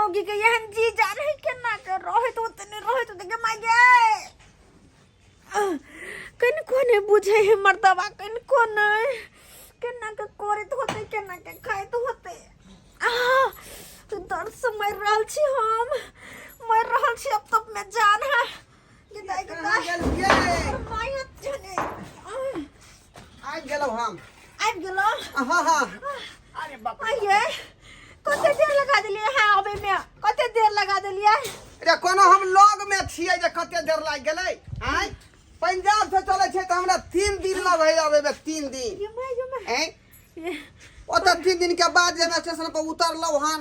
मौगी के एहन जी जान है केना के रहैत ओतने रहैत होतै। गे माय गे, कनिको नहि बुझै है मर्दबा, कनिको नहि। केना के करैत होतै, केना के खाइत होतै? आह, दर्द से मरि रहल छी, हम मरि रहल छी। अब तक में जान है। गे दाइ, गे कहाँ दाइ। गेलहुँ गे? माय जाने। आबि गेलहुँ हम। आबि गेलहुँ? हाँ हाँ, अरे बाप रे। आइए, कते देर लगा देलियै अहाँ आबै में? कते देर लगा देलियै? रे, कोनो हम लग में छियै जे कते देर लागि गेलै? आँय, पंजाब से चलै छै तऽ हमरा 3 दिन लगै आबै में, 3 दिन। ये my, ये my. आँय, ये ओतऽ 3 दिन के बाद जे स्टेशन पर उतरलहुँ हन,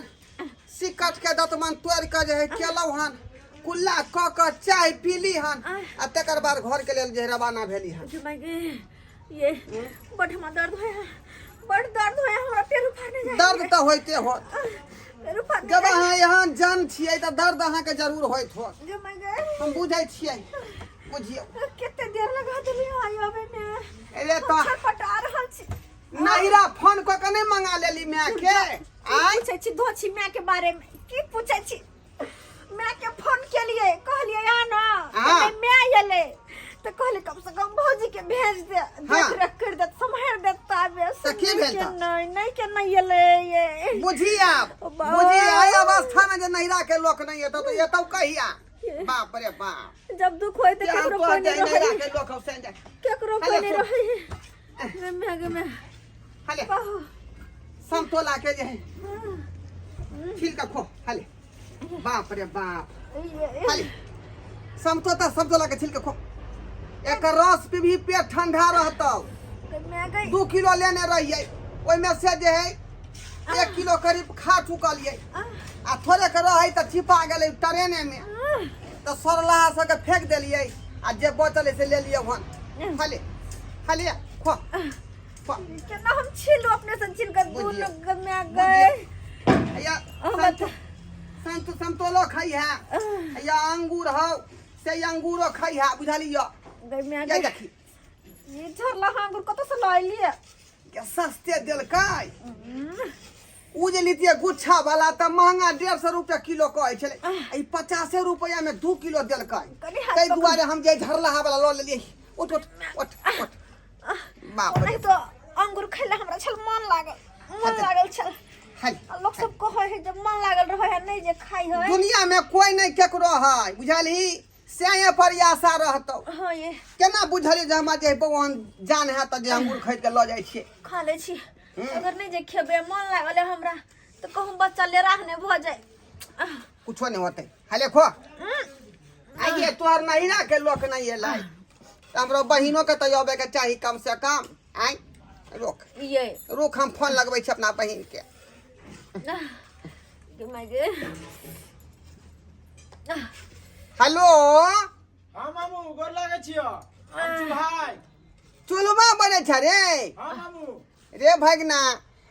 सिकट के दतमन तोड़ि कऽ जे है केलहुँ हन, कुल्ला कऽ कऽ चाय पीली हन आ तकर बाद घर के लेल जे है रवाना भेली हन। ये my गे, ये बड हमरा दर्द होय है, बड दर्द होय है हमरा। पेट उफाड़ने जाय। दर्द तऽ होइते होत। पेट उफाड़ने जब जाय। अहाँ एहन जन छियै तऽ दर्द अहाँके जरूर होइत होत। ये my गे। हम बुझै छियै, बुझियौ। कते देर लगा देलियै आइ आबै में? अरे हम तऽ छटपटा रहल छी। नहिरा फोन कऽ के नहि मंगा लेली माय के? की आँय, पूछै छी धोछी माय के बारे में? की पूछै छी? माय के फोन केलिए, कहलिए आ ना। तऽ माय एलै तऽ कहले कम से कम भौजी के भेज दे, देख रेख कर दे, सम्हार दे। ताबे तऽ की भेल तऽ? नहि नहि के नहि एलै ये। बुझी आब। ओ बाबा। बुझी, एहि अवस्था में जे नहिरा के लोक नहीं एतौ तऽ एतौ कहिया? बाप रे बाप। जब दुख होय तऽ जे हम केकरो तोहर कोई नहीं जे नहिरा रहै, के लोक हौ से जाय। केकरो हले कोई नहीं सुन। रहै। गे माय, गे माय। हले। बाहु। समतोला के जे है छील के खो, हले। बाप रे बाप। ये हले समतोता, समतोला के छील के खो, एकर रस पीबही, पेट ठंडा रहतौ। गे माय गई। 2 किलो लेने रहियै, ओहिमे से जे है 1 किलो करीब खा चुकलियै आ थोड़े के रहै तऽ छिपा गेलै ट्रेने मे, तऽ सरलाहा सबके फेंक देलियै आ जे बचल है से ले लियै हन। खाली खाली खो खो। केना हम छीलू अपने से छील के बुझियौ। दुनू? गे माय गई। या हमरा संत संतोलो खाई है या अंगूर हौ से अंगूरो खाई है, बुझलियो? गे माय ये गई। देखी। ये झरला अंगूर कतऽ से लऽ एलियै? के सस्ते देलकै। उ जे लितियै गुच्छा वाला तऽ महंगा 150 रुपया किलो कहै छलै, ई 50 रुपया में 2 किलो देलकै। कनि हाथ ताहि पकड़। दुआरे हम जे झरलाहा वाला लऽ लेलियै। उठ उठ उठ उठ, बाप रे। नहीं तो अंगूर खैला हमरा छल मन लागल, मन लागल छल। हाय। आ लोक सब कहै है जब मन लागल रहै है नहीं जे खाइ है। दुनिया में कोई नहीं केकरो है, बुझलही? सएह पर आशा रहतौ। हाँ ये। केना बुझलियै जे हमरा जे भगवान जान है तऽ जे अंगूर खरीद के लऽ जाइ छियै? खा लै छी। अगर नहीं जे खेबै, मन लागल है हमरा, तऽ कहूँ बच्चा ले राह नहीं भऽ जाए। कुछो नहीं होतै, हले खो। आइए तोहर नहिरा के लोक नहीं एलै तऽ हमरो बहिनो के तऽ अबै के चाही कम से कम। आइ रोक। ये। रुक, हम फोन लगबै छी अपना बहिन के। गे my गे। हेलो। हाँ मामू, गोर लागै छियो, हम चुल्हाई। चुलमा बनै छ रे? हाँ मामू। रे भगना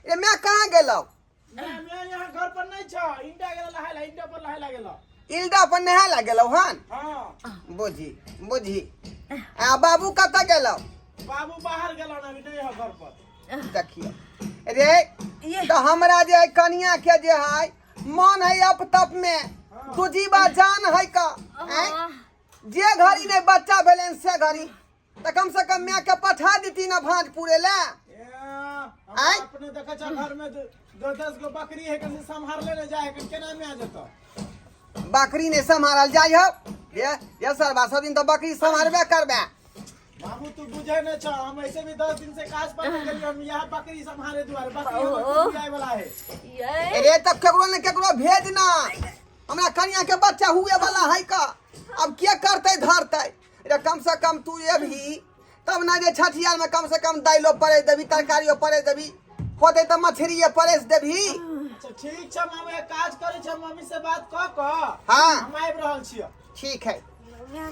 रे, मैं कहाँ गेलौ? मैं यहाँ घर पर नहीं छ, इंडिया गेल नहाय ला, इंडिया पर नहाय ला गेल। इल्डा पर नहा ला गेलौ हन? हाँ। बुझी बुझी। आ बाबू कतऽ गेलौ? बाबू बाहर गेल अभी नहीं है घर पर। देखियौ रे। ये। तऽ हमरा जे है कनिया के जे है मन है अप तप में, तुजीबा जान है का आँय? जे घड़ी नहीं बच्चा भेलनि से घड़ी तऽ कम से कम माय के पठा देती ना भाँज पूरे ला। ए, हमरा आँय? अपने देखै छ घर में दो दस गो बकरी है, कैसे संभाल लेने जाए है, केना में आ जतो? बकरी नहीं सम्हारल जाइ हो ये ये सरबा, सब दिन तऽ बकरी सम्हारबे करबे। बाबू, तू बुझे नहीं छ, हम ऐसे भी 10 दिन से काज पर नहीं गेलियै हम, यहाँ बकरी संभाले दुआरे। बकरी हमर खुद आए वाला है। ये। रे, तब केकरो ने केकरो भेज ना, हमरा कनिया के बच्चा हुए वाला है का, अब के करते धरते रे? कम से कम तू एबही तब ना जे छठियार में कम से कम दाइलो परे देबी, तरकारियो परे देबी, होते तऽ मछरिए परेस देबही। अच्छा ठीक छै मामू, एक काज करै छै, मम्मी से बात कऽ कऽ हम आबि रहल छियै। ठीक है।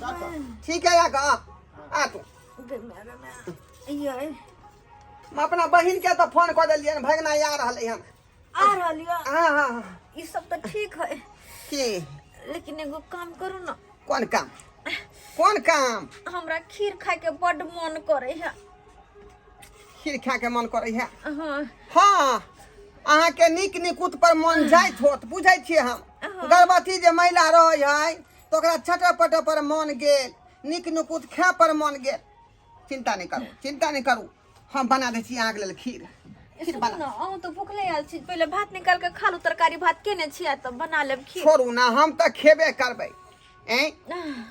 राखऽ। ठीक है, आ आ तू। गे my, गे my. ये। हम अपना बहिन के तऽ फोन कऽ देलियै, भगना आ रहलै हन। आ रहल यऽ? हाँ हाँ हाँ। ई सब तऽ ठीक है। की? लेकिन एगो काम करू ना। कोन काम, कोन काम? हमरा खीर खाय के बड्ड मन करे है। खीर खाय के मन करै है? हाँ। हाँ, अहाँके नीक निकुत पर मन जाइत होत, बुझै छियै हम। गर्भवती जे महिला रहै है तऽ ओकरा छटर पटर पर मन गेल, नीक नुकुत खाय पर मन गेल। चिंता नहि करू, चिंता नहि करू, हम बना दै छी अहाँके लेल खीर। खीर सुनू बना। ने, अहूँ तऽ भुखले आयल छी, पहिले भात निकाल के खा लू, तरकारी भात केने छियै तऽ बना लेब खीर। छोड़ू ना, हम तऽ खेबे करबै। ऐं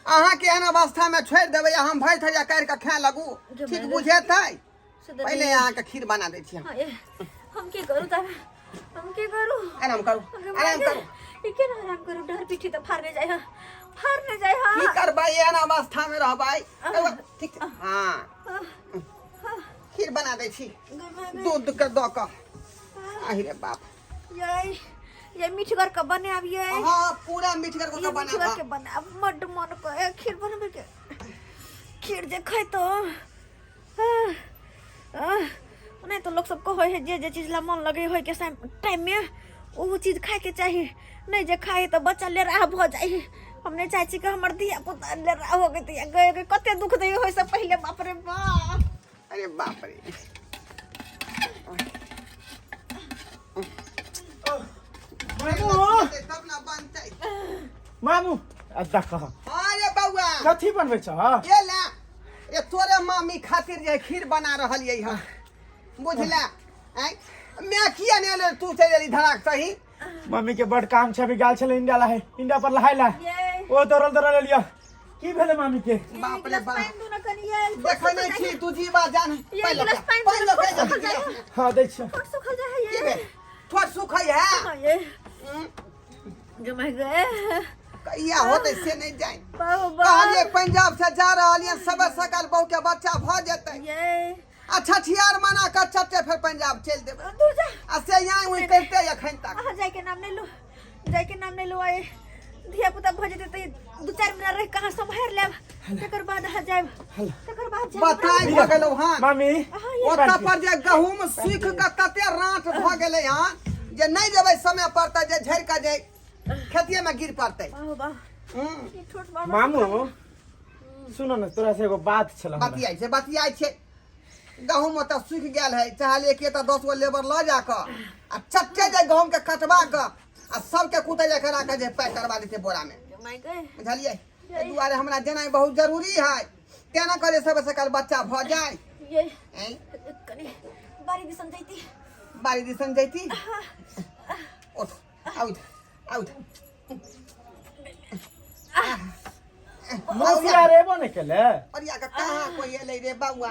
अहाँके एहन अवस्थामे छोड़ि देबै आ हम भरि थरिया काटि कऽ खाय लगू? ठीक बुझेतै? से तऽ पहिले नहि। अहाँके खीर बना दै छी हम। हाँ, ए, हम की करू तब, हम की करू? आराम करू, आराम करू। ई केना आराम करू? डर पीठी तऽ फाड़ने जाइ है, फाड़ने जाइ है। की करबै, एहन अवस्थामे रहबै? एगो ठीक छै, हाँ, खीर बना दै छी दूध के दऽ कऽ। आहि रे बाप। ये ये मीठगर के बनाब ये। हाँ, पूरा मीठगर के ये बनाब। मीठगर के बनाब, मड मन के खीर बनबे के। खीर जे खैतो नहीं तो लोग सब कहै है जे जे चीज ला मन लगे होय के टाइम में ओ चीज खाए के चाही, नहीं जे खाए तो बच्चा लेरा भऽ जाइ है। हम नहीं चाहे छी कि हमर धिया पुता लेरा हो गए तऽ गए गए कते दुख दै होय से पहिले। बाप रे बाप। अरे बाप रे। मामू। तब ना बनतै। मामू, आ देख। अरे बौआ। कथी बनबै छह? ये ले, ये तोरे मामी खातिर जे खीर बना रहलियै हँ, बुझला? आँय, मैं किया नहि एलै? तू चलि एली धराक सही। मम्मी के बड काम छै, अभी गेल छलै इंडिया लहाय, इंडिया पर लहाय ला। ये ओ दौड़ल दौड़ल एलियै। की भेलै मामी के? बाप रे बाप। पानि दू ना कनि ये। देखै नहि छी तू जीवा जान। ये पानि लऽ गिलास के, पानि पानि लऽ के दू ना, जा। हाँ, दै छियै। ठोट सुखल जाइ है की ये। भेल? ठोर सुखै है? हाँ, ये जमा गए। कहिया होतै से नहि जानि। बाबा। कहलियै पंजाब से जा रहलियै, सबे सकाल बहू के बच्चा भऽ जेतै ये आ छठियार मना कऽ चटे फेर पंजाब चलि देबै। दूर जा। आ से यहाँ उही करिते एखन तक। अहाँ जायके नाम नहि लू, जायके नाम नहि लू। आइ धिया पुता भऽ जेतै तऽ दू चारि महीना रहि कहाँ सम्हारि लेब, तकर बाद अहाँ जायब, तकर बाद जायब। बताइ भऽ गेलौ हन। मामी। अहाँ ये ओतऽ पर जे गहूम सूखि कऽ तते राँट भऽ गेलै हन जे नहि जेबै समय पर तऽ जे झड़ि कऽ जे खेतिये मे गिर पड़तै। वाह वाह। ई ठोट बाबा। मामू, सुनो ने, तोरा से एगो बात छल हमरा। बतियाइ छै, बतियाइ छै। गहूम ओतऽ सूखि गेल है, चाहलियै कि एतऽ 10 गो लेबर लऽ जा कऽ आ चट्टे जे गहूम के कटवा कऽ आ सबके कुतै जे करा कऽ जे पैक करवा देतै बोरा मे। माय गए। बुझलियै? एहि दुआरे हमरा जेनाइ बहुत जरूरी है, तेना करे सब सकाल बच्चा भऽ जाय। ये ऐं, कनि बारी दिसन जैती। बाड़ी दिसन जैती? उठ, आउ इधर, आउ इधर। मौसी आर एबो नहि केलै? अरिया के कहाँ कोई एलै रे बौआ?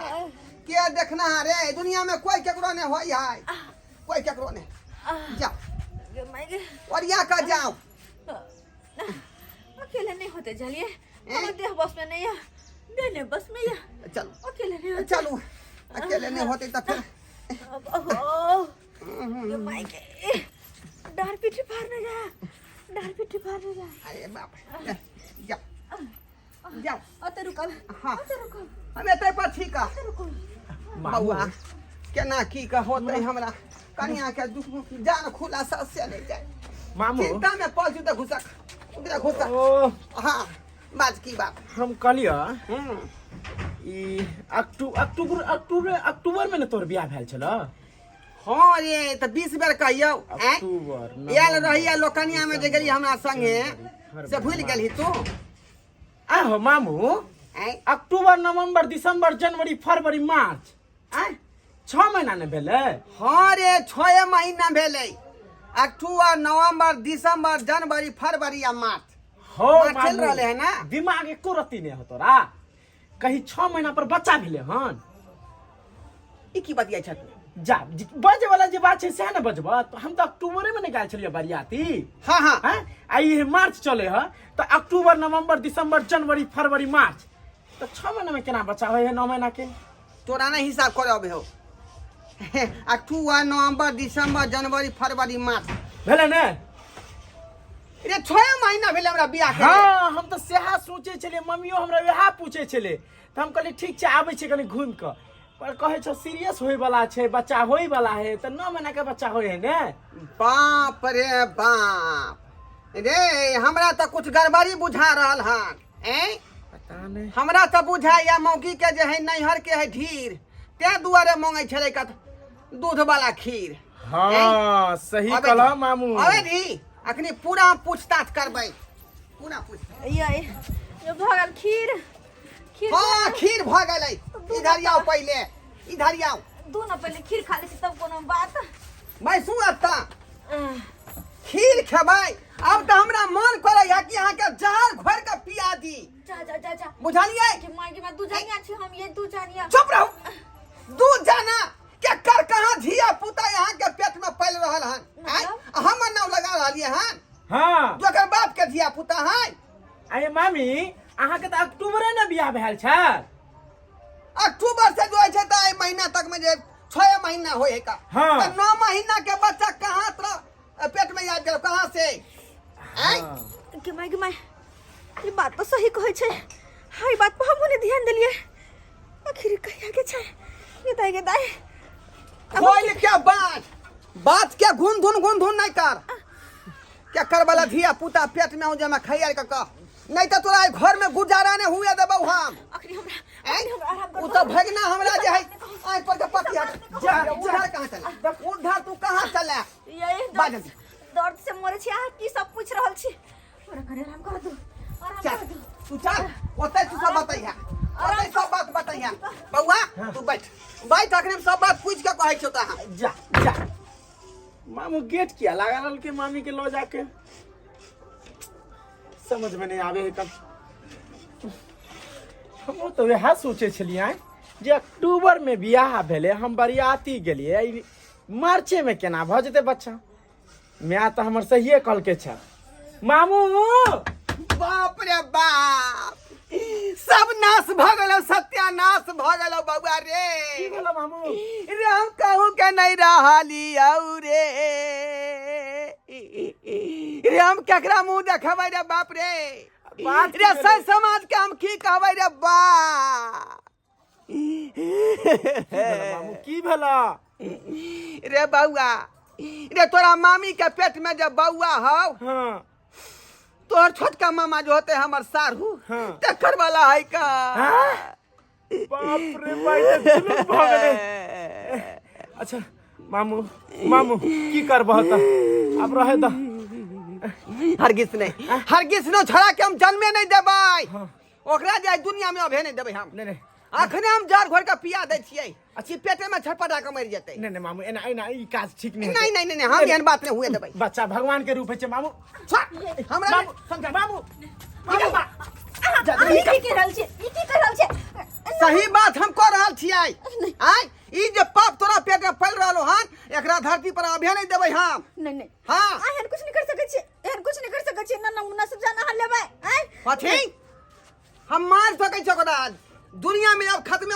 के देखना है रे? दुनिया में कोई केकरो नहीं होई है, कोई केकरो नहीं। जाओ। गे माय गे। ओरिया के जाओ। अकेले नहीं होते, चलिए, हमर देह बस में नहीं है, देह नहीं बस में है। चलो। अकेले नहीं होते। चलू, अकेले नहीं होते तो फिर ओहो गे माय गे, डार पीठी फाड़ने जा, डार पीठी फाड़ने जा। अरे बाप रे, जाओ जाओ। ओते रुकब? हाँ। ओते रुकब? हम एतै पर ठीक है। ओते रुकब। मामू। बौआ, केना की के होतै? हमरा कनिया के दुख जान खुला से नहीं जाए। मामू। चिंता में पड़ जू तऽ घुसक उधरे घुसक। ओ। हाँ, बाज, की बात? हम कहलियऽ ई अक्टूबर अक्टूबर अक्टूबर में ने तोर बियाह भेल छल? हाँ रे, तऽ 20 बेर कहियौ आँय? अक्टूबर। आयल रहिए लोकनिया में जे गेली हमरा संगे, से भूलि गेलही तू? आहो मामू। आँय? अक्टूबर, नवंबर, दिसंबर, जनवरी, फरवरी, मार्च, आँय, 6 महीना ने भेलै? हाँ रे, 6 महीना भेलै। अक्टूबर, नवंबर, दिसंबर, जनवरी, फरवरी आ मार्च। हो। मार्च चलि मामू, रहलै है ना? दिमाग एको रत्ती नहि हो तोरा। कहीं 6 महीना पर बच्चा भेलै हन? ई की बतियाइ छ तू? जा, बजे वाला जे बात छै सएह ने बजबह। तऽ हम तऽ अक्टूबरे में ने गेल छलियै बरियाती। हाँ हाँ। हैं, आ ई मार्च चले ह तऽ अक्टूबर, नवंबर, दिसंबर, जनवरी, फरवरी, मार्च, तऽ 6 महीना में केना बच्चा होइ है 9 महीना के? तोरा नहि हिसाब करे अबे हो। अक्टूबर, नवंबर, दिसंबर, जनवरी, फरवरी, मार्च। भेलै ने? रे, 6 महीना भेलै हमरा बियाह के। हाँ, हम तऽ सएह सोचै छलियै। मम्मियो हमरा वएह पूछै छलै, तऽ हम कहलियै ठीक छै, आबै छै कनि घुमि कऽ। पर कहै छौ सीरियस होय वाला छै, बच्चा होय वाला है, तऽ 9 महीना के बच्चा होय है ने? बाप रे बाप रे, हमरा तऽ कुछ गड़बड़ी बुझा रहल हन। ऐं? पता नहि। हमरा तऽ बुझाइया मौगी के जे है नैहर के है ढीर, तें दुआरे मांगै छलै कत दूध वाला खीर। हाँ, सही अबे कहलह जी। मामू। अबे जी, अखनी पूरा हम पूछताछ करबै, पूरा पूछ। ये ये भऽ गेल खीर, खीर। हाँ, खीर भऽ गेलै। इधर आउ, पहिले इधर आउ। दू न, पहिले खीर खा लै छी तब कोनो बात। बैसू एतऽ, खीर खेबै। आब तऽ हमरा मन करै है कि अहाँके जहर घोरि कऽ पिया दी। जा जा जा जा। बुझलियै? के माय के, माय, दू जानिया छी हम, ये दू जानिया। चुप रहू। दू जाना के कर कहाँ धिया पुता यहाँ के पेट में पल रहल हन, आँय? मतलब? हमर नाम लगा रहलियै हन? हाँ। जोकर बाप के धिया पुता है। अरे मामी, अहाँके तऽ अक्टूबरे ने बियाह भेल छल। अक्टूबर से जो छै तऽ एहि महीना तक में जे 6 महीना होय है का। हाँ। तऽ 9 महीना के बच्चा कहाँ तोरा पेट में आबि गेल, कहाँ से, आँय? हाँ। के माय के माय, ई बात तऽ सही कहै छै। हाँ, ई बात पर हमहूँ नहि ध्यान देलियै। आखिर कहिया के छै? गे दाइ, गे दाइ। खोल के बात बात के घुन धुन घुन धुन नहीं कर क्या कर वाला धिया पुता पेट में हो जमा खैयार के कह, नहीं तो तोरा घर में गुजारा नहीं हुए देबौ हम। अखनी हमरा आँय? अखनी हमरा आराम कर। उ तो भगना हमरा जे है आँख पर के पति हट जा, जा। उधर कहाँ चला? उधर तू कहाँ चला? ये बाज। दर्द, दर्द से मरे छी, अहाँ की सब पूछ रहल छी? हमरा कने आराम कर दू, आराम चल कर दू। तू चल, ओतै तू सब बतैहा, ओतै सब बात बतैहा। बौआ, तू बैठ बैठ, अखने हम सब बात पूछ के कहै छियौ तोरा। जा जा। मामू, गेट किया लगा रहल के मामी के लो जाके? समझ में नहीं आवे है कब। हमहूँ तऽ वएह सोचै छलियै जे अक्टूबर में बियाह भेलै, हम बरियाती गेलियै, ई मार्चे में केना भऽ जेतै बच्चा? माय तऽ हमर सहिए कहलकै छै मामू। बाप रे बाप, सब नाश भऽ गेलौ, सत्यानाश भऽ गेलौ बौआ रे। की भेलौ मामू? रे, हम कहूँ के नहीं रहली औ रे। रे, हम केकरा मुंह देखेबै रे? बाप रे। बात की रे भेलै? सर समाज के हम की कहबै रे बा? की भेलौ मामू, की भेलौ? रे बौआ रे, तोरा मामी के पेट में जब बौआ हौ, तोहर छोटका मामा जो होते हमर साढ़ू, तकर वाला है का। हाँ? बाप रे भाई, तऽ जुलुम भऽ गेलै। अच्छा मामू, मामू, की करबह तऽ? आब रहे दह। हरगिज नहीं, हरगिज नो, छोड़ा के हम जन्मे नहीं देबै। ओकरा जे दुनिया में अभे नहीं देबै हम। नहीं नहीं। अखने हम जहर घोर के पिया दै छियै कि पेटे में छटपटा के मरि जेतै। नहीं नहीं मामू, एना एना ई काज ठीक नहीं। नहीं नहीं नहीं, हम एहन बात नहीं हुए देबै। बच्चा भगवान के रूप है छै मामू। छोड़ हमरा। मामू, समझा मामू, मामू बा। जा, अहाँ ई की कहि रहल छी? ई की कहि रहल छी? सही बात हम कह रहल छियै। आय, ई जे पाप तोरा पेट में फैल रहलो हन, एकरा धरती पर अभे नहीं देबै हम। नहीं नहीं। हाँ। अहाँ एहन कुछ नहीं कर सकै छी, एहन कुछ नहीं कर सकै छी। ना नमूना सब जाना अहाँ लेबै, आँय? कथी? हम मार सकै छी ओकरा, दुनिया में अब खत्म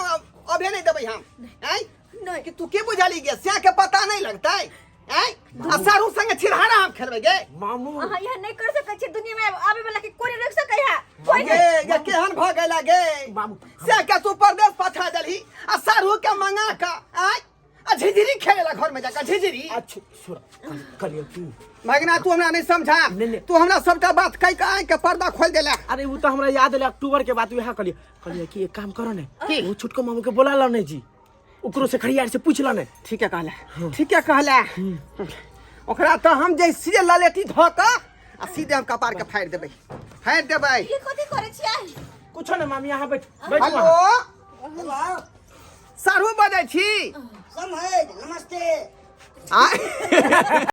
अभे नहीं देबै हम। आय? नहीं। कि तू के बुझाली गे? स्या के पता नहीं लगतै? आय, आ सारू संगे छिरहारा हम खेलबै गे? मामू, अहाँ एहन नहीं कर सकै छी। दुनिया में आबे वाला के कोई नहीं रोक सकै है, कोई गे नहीं। गे, केहन भ गेला गे? मामू, से के तू परदेश पठा देलही आ सारू के मंगा का, आय, आ झिझिरी खेलेला घर में जाकर झिझिरी। अच्छा सुन, कलियो तू। भगना, तू हमरा नहीं समझा। नहीं, नहीं। तू हमरा सबटा बात कह के आँख के पर्दा खोल देला। अरे, वो तो हमरा याद एलै अक्टूबर के बात, वएह कहलियो, कहलियो कि एक काम करो ने, वो छोटको मामू के बोला लो ने जी, ओकरो से खड़ियार से पूछ लो ने। ठीक है कहला, ठीक है कहला। ओकरा तो हम जे सीधे ललेटी धऽ कऽ आ सीधे हम कपार के फाड़ि देबै, फाड़ि देबै। ई कथी करै छियै? कुछो ने मामी, यहाँ बैठ बैठ। हेलो। वहाँ। हेलो, सारू बजै छी? समझ, नमस्ते। आँय?